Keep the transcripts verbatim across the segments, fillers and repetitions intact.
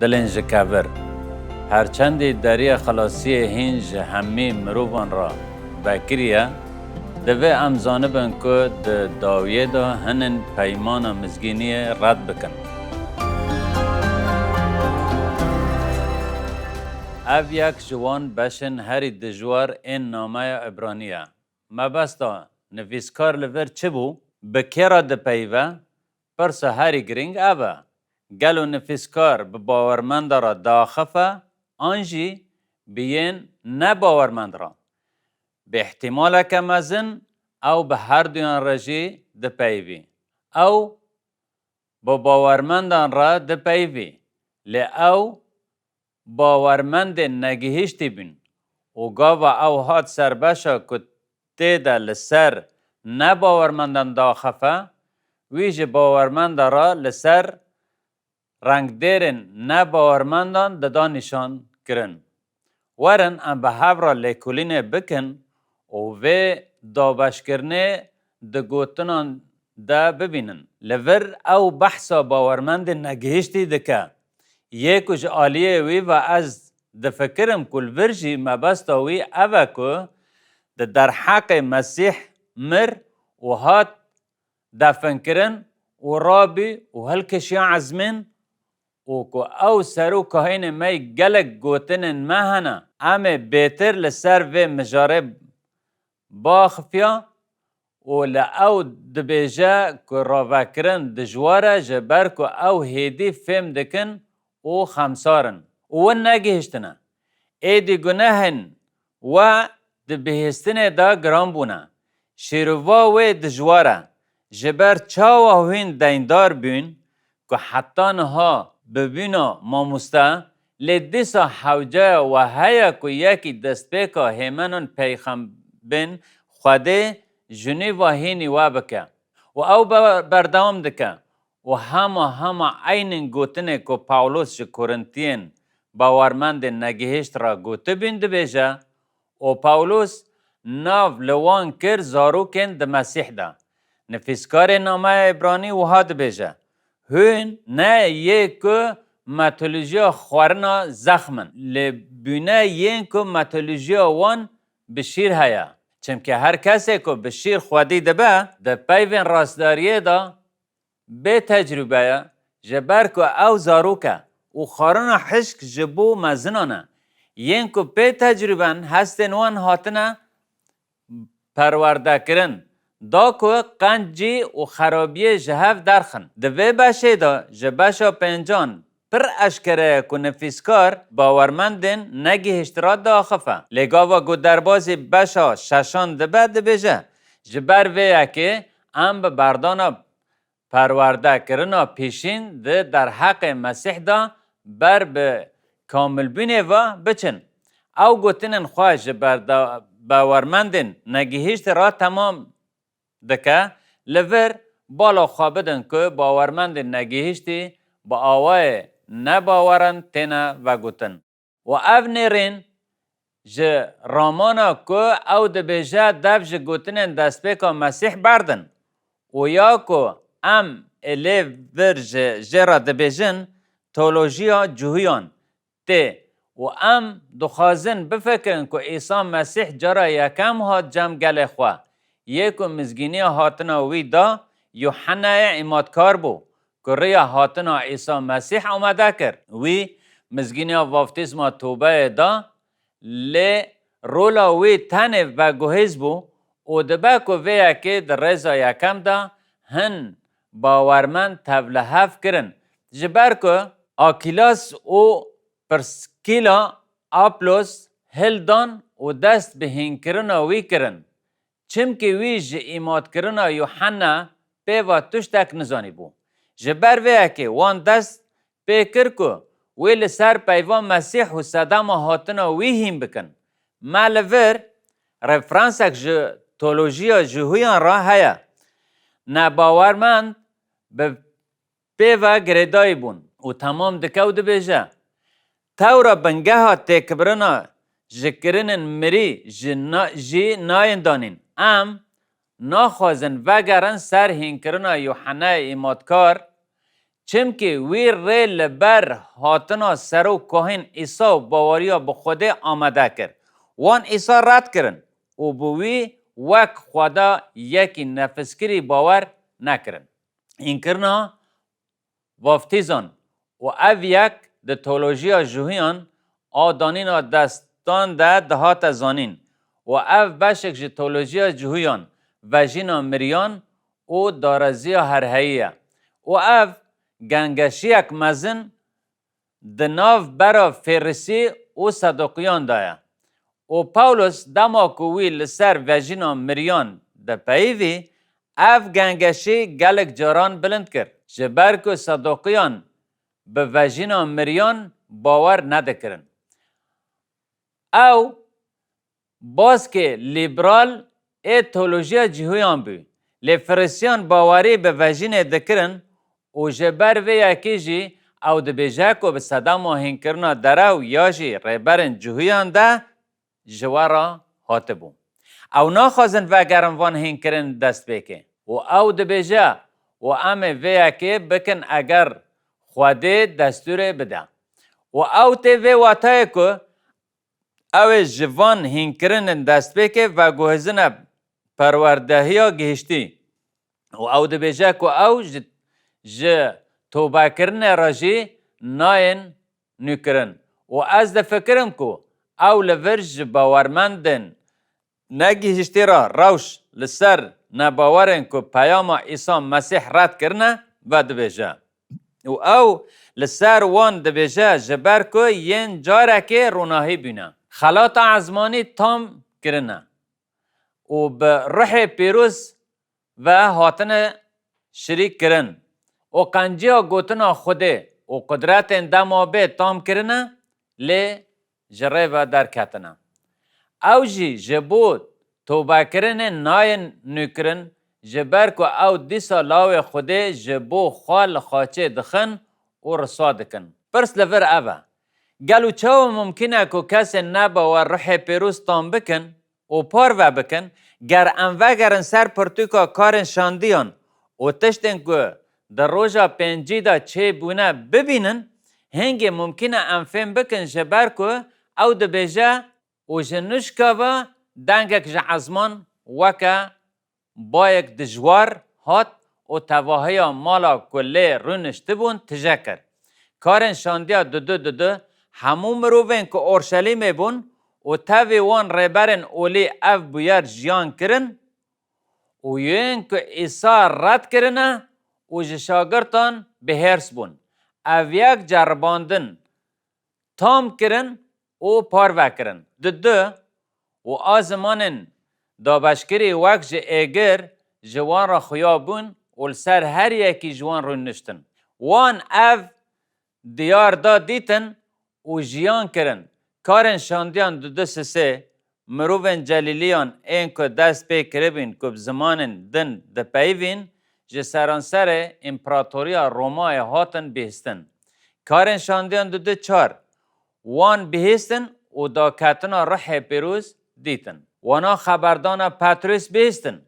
Dilên ji kevir. Herçendî deriyê xilasiyê hîn ji hemî mirovan re vekirî ye, divê em zanibin ku di dawiyê de hinên peymana mizgîniyê red bikin. Ev yek ji wan beşên herî dijwar ên nameya Îbranî ye. Mebesta nivîskar li vir çi bû? Bi kê re dipeyive? Pirsa herî girîng ev e, gelo nivîskar bi bawermenda re diaxife an jî bi yên nebawermend re? Bi îhtîmaleke mezin ew bi herduyan re jî dipeyivî. Ew bi bawermendan re dipeyivî, lê ew bawermendên negihîştî bûn û gava ew hat ser beşa ku tê de li ser nebawermendan diaxife, wî ji bawermenda re li ser rengdêrên nebawermendan dida nîşan kirin. Werin em bi hev re lêkolînê bikin û vê dabeşkirinê di gotinan de bibînin. Li vir ew behsa bawermendên negihîştî dike. Yê ku ji aliyê wî ve ez difikirim ku li vir jî mebesta wî ev e ku di derheqê Mesîh mir û hat definkirin û rabî û hilkişiya ezmên û ku ew serokahînê me yî gelek gotinên me hene. Em ê bêtir li ser vê mijarê biaxifiya û li ew dibêje ku ravekirin dijwar e, ji ber ku ew hêdî fêm dikin û xemsar in û win negihîştine. Êdî gunehên we di bihîstinê de giran bûne. Şîrova wê dijwar e. Ji ber çawa hûn deyndar bûn ku heta niha bibûna mamoste, lê dîsa hewceya we heye ku yekî destpêka hêmenên peyxembên Xwedê ji nû ve hînî we bike. Û ew be-, berdewam dike û hema hema eynên gotinê ku Pawlos ji Korintiyên bawermendên negihîşt re gotibûn dibêje, û Pawlos nav li wan kir zarokên di Mesîh de. Nivîskarê nameya Îbranî wiha dibêje, Hûn ne yê ku metolojiya xwarina zexm in, lê bûne yên ku metolojiya wan bi şîr heye. Çimkî her kesê ku bi şîr xwedî dibe, di peyvên rastdariyê de bê tecrûbe ye, ji ber ku ew zarok e û xwarina hişk ji bo mezinan e. Yên ku pê tecrûbe in, hestên wan hatine perwerdekirin, da ku qencî û xerabiyê ji hev derxin. Di vê beşê de ji beşa pêncan pir eşkere ye ku nivîskar bawermendên negihîşt re diaxife. Lê gava ku derbazî beşa şeşan dibe, dibêje, Ji ber vê yekê em bi berdana perwerdekirina pêşîn di derheqê Mesîh de ber bi kamilbûnê ve biçin. Ew gotinên xwe ji berda-, bawermendên negihîştî re temam dike, li vir bala xwe bidin ku bawermendên negihîştî bi awayê nebaweran têne vegotin. Û ev nêrîn ji ramana ku ew dibêje dev ji gotinên destpêka Mesîh berdin û ya ku em ê lê vir ji jê re dibêjin teolojiya cihûyan tê û em dixwazin bifikirin ku Îsa Mesîh cara yekem hat cem gelê xwe, yê ku mizgîniya hatina wî da Yuhennayê îmatkar bû, ku riya hatina Îsa Mesîh amade kir. Wî mizgîniya vaftîzma Tobeyê da, lê rola wî tenê veguhîz bû û dibe ku vê yekê di rêza yekem de hin bawermend tevlihev kirin. Ji ber ku Akîlas û Priskîla Aplos hildan û dest bi hînkirina wî kirin. Çimkî wî ji îmatkirina Yuhenna pê ve tiştek nizanîbû. Ji ber vê yekê wan dest pê kir ku wê li ser peyva Mesîh û sedema hatina wî hîn bikin. Me li vir referansek ji teolojiya Jihûyan re heye. Nebawermend bi pê ve girêdayî bûn û temam dike û dibêje, Tewra bingeha têkbirina ji kirinên mirî ji na-, jî nayên danîn. Em naxwazin vegerin ser hînkirina Yuhennayê Îmatkar, Çimkî wî rê li ber hatina serokkohîn Îsa û baweriya bi Xwedê amade kir. Wan Îsa red kirin û bi wî wek Xweda yekî nefiskirî bawer nekirin. Hînkirina vaftîzan û ev yek di teolojiya Jûhiyan a danîna destan de dihate zanîn û ev beşek ji teolojiya Jûhiyan, vejîna miriyan û dareziya herheyî ye. Û ev gengeşiyek mezin di nav bera Fêrisî û Seduqiyan de ye. Û Pawlos dema ku wî li ser vejîna miriyan dipeyivî, ev gengeşî gelek caran bilind kir. Ji ber ku Seduqiyan bi vejîna miriyan bawer nedikirin. Ew baskê lîberal ê teolojiya Cîhûyan bû. Lê Fêrisiyan bawerî bi vejînê dikirin û ji ber vê yekê jî ew dibêje ku bi sedema hînkirina derew ya jî rêberên Cîhûyan de ji we re hatibû. Ew naxwazin vegerin van hînkirin destpêkê. Û ew dibêje, û em ê vê yekê bikin eger Xwedê destûrê bide. Û ew tê vê watayê ku ew ê ji van hînkirinên destpêkê veguhizine perwerdehiya gihiştî. Û ew dibêje ku ew ji, ji tobekirinê re jî nayên nûkirin. Û ez difikirim ku ew li vir ji bawermendên negihiştî re rewş li ser nebawerên ku peyama Îsa Mesîh red kirine, vedibêje. Û ew li ser wan dibêje, ji ber ku yên carekê ronahî bûne. Xelata ezmanî tam kirine û bi Ruhê Pîroz ve hatine şirîk kirin û qenciya gotina Xwedê û qudretên dema bê tam kirine, lê ji rê ve derketine. Ew jî ji bo tobekirinê nayên nûkirin, ji ber ku ew dîsa lawê Xwedê ji bo xwe li xaçê dixin û riswa dikin. Pirs li vir ev e, gelo çawa mumkîn e ku kesên nebawer Ruhê Pîroz tam bikin û parve bikin? Ger em vegerin ser pirtûka Karên Şandiyan û tiştên ku di roja pêncî de çêbûne bibînin, hingê mumkîn e em fêm bikin ji ber ku ew dibêje, û ji nişka ve dengek ji ezman weke bayek dijwar hat û tevahiya mala ku lê rûniştibûn tije kir. Karên Şandiya dudu dudu, hemû mirovên ku Orşelîmê bûn û tevî wan rêberên olî ev bûyer jiyan kirin û yên ku Îsa red kirine û ji şagirtan bihêrs bûn. Ev yek ceribandin tam kirin û parve kirin. Dudu û a zimanên dabeşkirî wek ji êgir ji wan re xuya bûn û li ser her yekî ji wan rûniştin. Wan ev diyar da dîtin û jiyan kirin. Karên Şandiyan dudu sisê, mirovên Celîliyan ên ku dest pê kiribîn ku bi zimanên din dipeyivîn, ji seranserê Împeratoriya Romayê hatin bihîstin. Karên Şandiyan dudu çar, wan bihîstin û daketina Ruhê Pîroz dîtin. Wana xeberdana Petrûs bihîstin.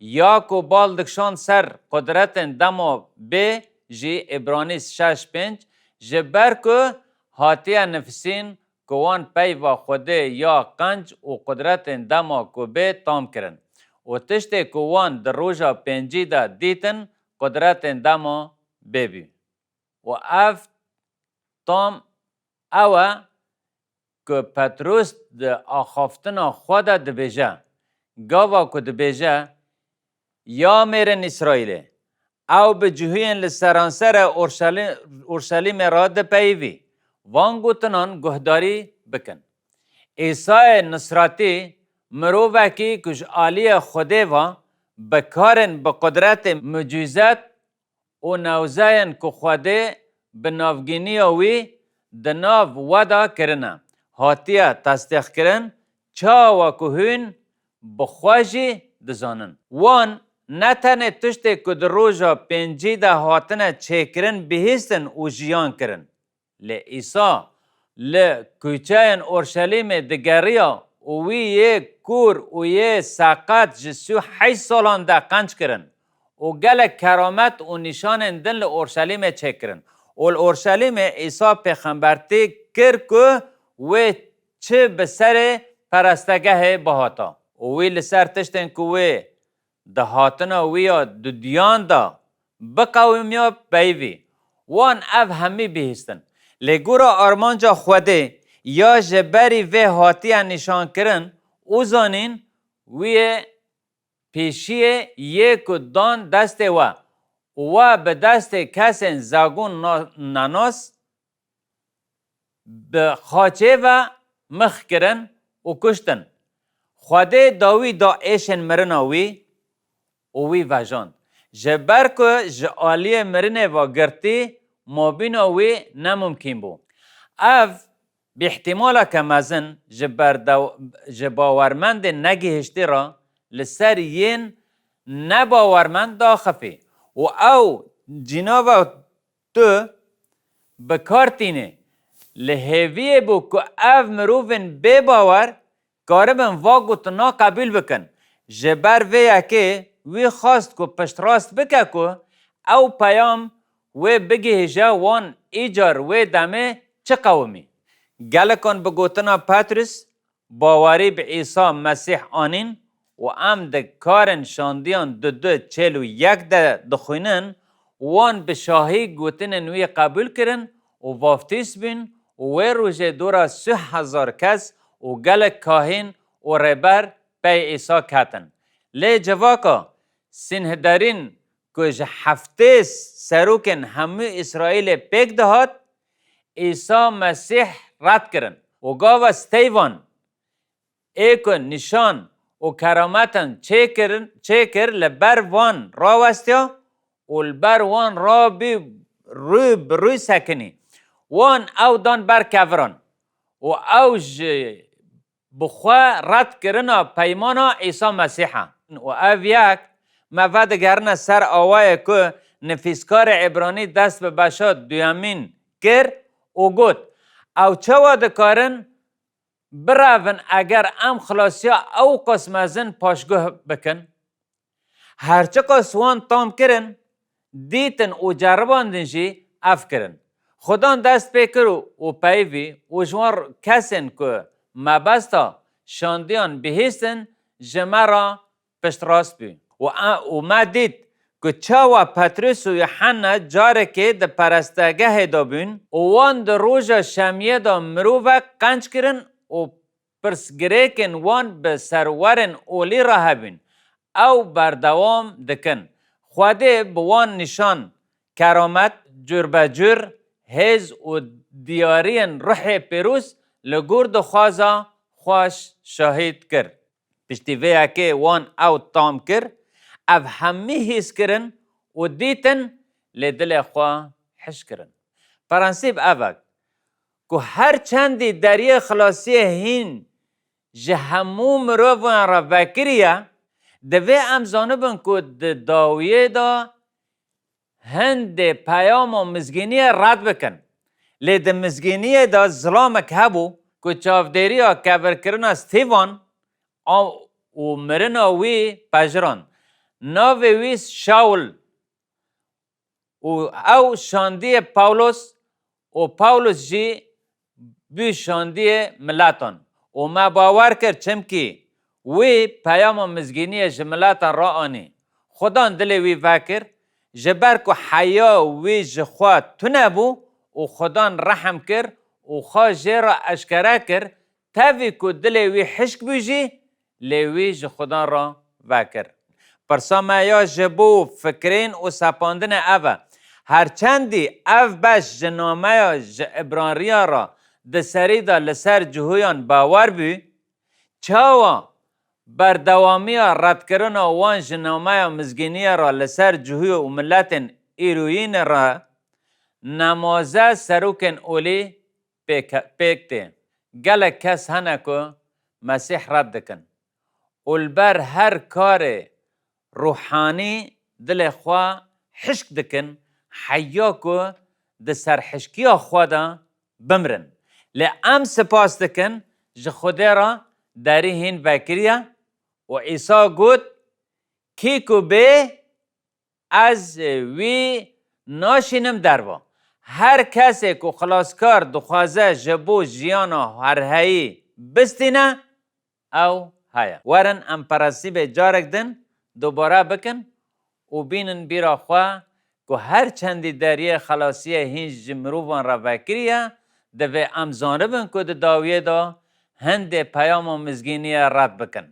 Ya ku bal dikşand ser qudretên dema bê jî, Îbranî şeş pênc, ji ber ku hatiye nifisîn ku wan peyva Xwedê ya qenc û qudretên dema ku bê tam kirin û tiştê ku wan di roja pêncî de dîtin, qudretên dema bê bû. Û ev tam ew e ku Petrûs di axaftina xwe de dibêje, gava ku dibêje, Ya mêrên Îsraîlê, ew bi cihûyên li seranserê Orşelî-, Orşelîmê re dipeyivî, van gotinan guhdarî bikin. Îsayê Nisretî, mirovekî ku ji aliyê Xwedê ve bi karên bi qudretê mucîzet û newzeyên ku Xwedê bi navgîniya wî di nav we de kirine, hatiye tesdîqkirin, çawa ku hûn bi xwe jî dizanin. Wan ne tenê tiştê ku di roja pêncî de hatine çêkirin bihîstin û jiyan kirin. Lê Îsa li kûçeyên Orşelîmê digeriya û wî yê kûr û yê seqet ji sî û heşt salan de qenc kirin û gelek keramet û nîşanên din li Orşelîmê çêkirin. Û li Orşelîmê Îsa pêxembertî kir ku wê çi bi serê perestegehê bihata. Û wî li ser tiştên ku wê di hatina wî ya dudiyan de biqewimiya peyivî. Wan ev hemî bihîstin. Lê gora armanca Xwedê ya ji berî vê hatiye nîşankirin û zanîn, wî yê pêşiyê yê ku dan destê we û we bi destê kesên zagûn na-, nenas bi xaçê ve mix kirin û kuştin. Xwedê dawî da êşên mirina wî û wî vejand. Ji ber ku ji aliyê mirinê ve girtî, mabîna wî ne mumkîn bû. Ev, bi îhtîmaleke mezin, ji berdew-, ji bawermendên negihiştî re li ser yên nebawermend daxifî û ew cînava tu bi kar tînî. Li hêviyê bû ku ev mirovên bêbawer karibin va gotina qebûl bikin. Ji ber vê yekê wî xwest ku piştrast bike ku ew peyam wê bigihîje wan îcar wê demê çi qewimî. Gelekan bi gotina Petrus, bawerî bi Îsa Mesîh anîn û em di Karên Şandiyan du du çêl û yek de dixwînin, wan bi şahî gotinên wî qebûl kirin û vaftîs bûn û wê rojê dora sih hezar kes û gelek kahîn û rêber pey Îsa ketin. Lê civaka Sînhederîn ku ji heftê serokên hemû Îsraîlê pêk dihat, Îsa Mesîh red kirin û gava steyvan ê ku nîşan û kerametan çêkirin, çêkir li ber van rawestiya û li ber wan rabî rû bi rû sekinî. Wan ew dan ber keviran û ew ji bi xwe redkirina peymana Îsa Mesîh e. Û ev yek me vedigerine ser awayê ku nivîskarê Îbranî dest bi beşa duyemîn kir û got, ew çawa dikarin birevin eger em xilasiya ewqas mezin paşguh bikin? Her çiqas wan tam kirin, dîtin û ceribandin jî ev kirin. Xudan dest pê kir û, û peyivî û ji wan kesên ku mebesta şandiyan bihîstin ji me re piştrast bû. Û e, û me dît ku çawa Petrus û Yuhenna carekê di perestegehê de bûn û wan di roja şemiyê de mirovek qenc kirin û pirsgirêkên wan bi serwerên olî re hebûn. Ew berdewam dikin. Xwedê bi wan nîşan, keramet, curbecur, hêz û diyariyên Ruhê Pîroz li gor dixwaza xwe şahîd kir. Piştî vê yekê wan ew tam kir, ev hemî hîs kirin û dîtin, lê dilê xwe hişk kirin. Prensîp ev e ku her çendî deriyê xilasiyê hîn ji hemû mirovan re vekirî ye, divê em zanibin ku di dawiyê de hindê peyama mizgîniyê red bikin. Lê di mizgîniyê de zilamek hebû ku çavdêriya kevirkirina Stîvan a, û mirina wî pejirand. Navê wî Şaul û ew şandiyê Pawlos û Pawlos jî bû şandiyê miletan û me bawer kir, çimkî wî peyama mizgîniyê ji miletan re anî. Xudan dilê wî vekir, ji ber ku heya wî ji xwe tune bû û Xudan rehm kir û xwe jê re eşkere kir, tevî ku dilê wî hişk bû jî, lê wî ji Xudan re vekir. Pirsa me ya ji bo fikirên û sepandinê ev e. Her çendî ev beş ji nameya ji Îbranriya re di serî de li ser cihûyan bawer bû, çawa berdewamiya redkirina wan ji nameya mizgîniyê re li ser cihû û miletên îroyînê re nemaze serokên olî pêk, pêk tê. Gelek kes hene ku Mesîh red dikin û li ber her karê ruhanî dilê xwe hişk dikin, heya ku di serhişkiya xwe de bimrin. Lê em spas dikin, ji Xwedê re derî hîn vekiriye û Îsa got, kî ku bê, ez wî naşînim derva. Her kesê ku xilaskar dixwaze ji bo jiyana herheyî bistîne, ew heye. Werin em perestîbê carek din dubare bikin û bînin bîra xwe ku her çendî deriyê xelasiyê hîn ji mirovan re vekirî ye, divê em zanibin ku di dawiyê de hindê peyama mizgîniyê red bikin.